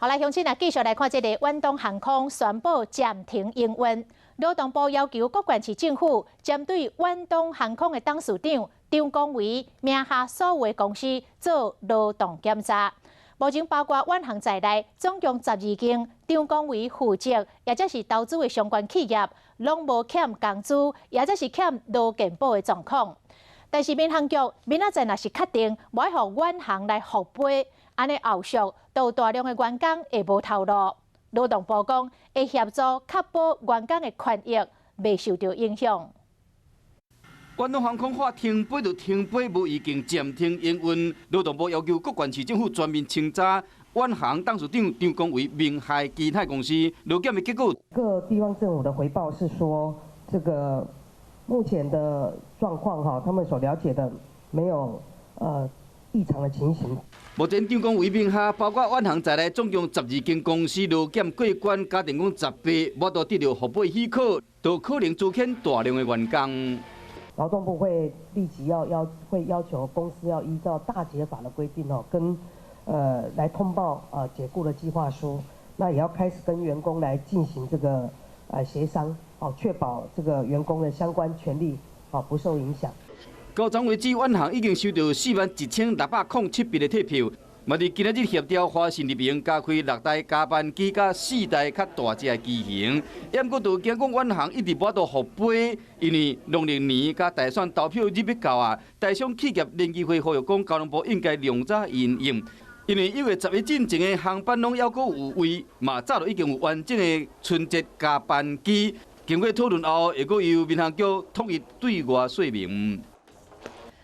好來，鄉親啊，繼續來看這個遠東航空宣布暫停營運。勞動部要求各縣市政府針對遠東航空的董事長張國維名下所有的公司做勞動檢查。目前包括遠航在內，總共12間張國維負責，抑者是投資的相關企業，攏無欠工資，抑者是欠勞健保的狀況。但是民航局明仔載若是確定無愛予遠航來復飛，按呢後續都有大量的員工會無頭路。勞動部講會協助確保員工的權益袂受著影響。遠東航空話停飛就停飛，無已經暫停營運。勞動部要求各縣市政府全面清查遠航董事長張國維名下其他公司勞檢的結果。各地方政府的回報是說，這個目前的狀況哈，他們所了解的沒有異常的情形。目前張國維名下包括遠航在內，總共12間公司勞檢過關，假定講10八，無法度得著復飛許可，都可能資遣大量的員工。勞動部會立即要求公司要依照大解法的規定哦，跟來通報解僱的計劃書，那也要開始跟員工來進行這個協商，哦，確保這個員工的相關權利哦不受影響。到昨為止，遠航已經收到41,607筆的退票，嘛佇今仔日協調華信入營加開六台加班機佮四台較大隻的機型。毋過都驚講遠航一直無法度復飛，因為農曆年佮大選投票日欲到啊，台商企業聯誼會呼籲講，交通部應該量早因應，因為1月11進前的航班攏猶閣有位，嘛早就已經有完整的春節加班機。經過討論後，會閣由民航局統一對外說明。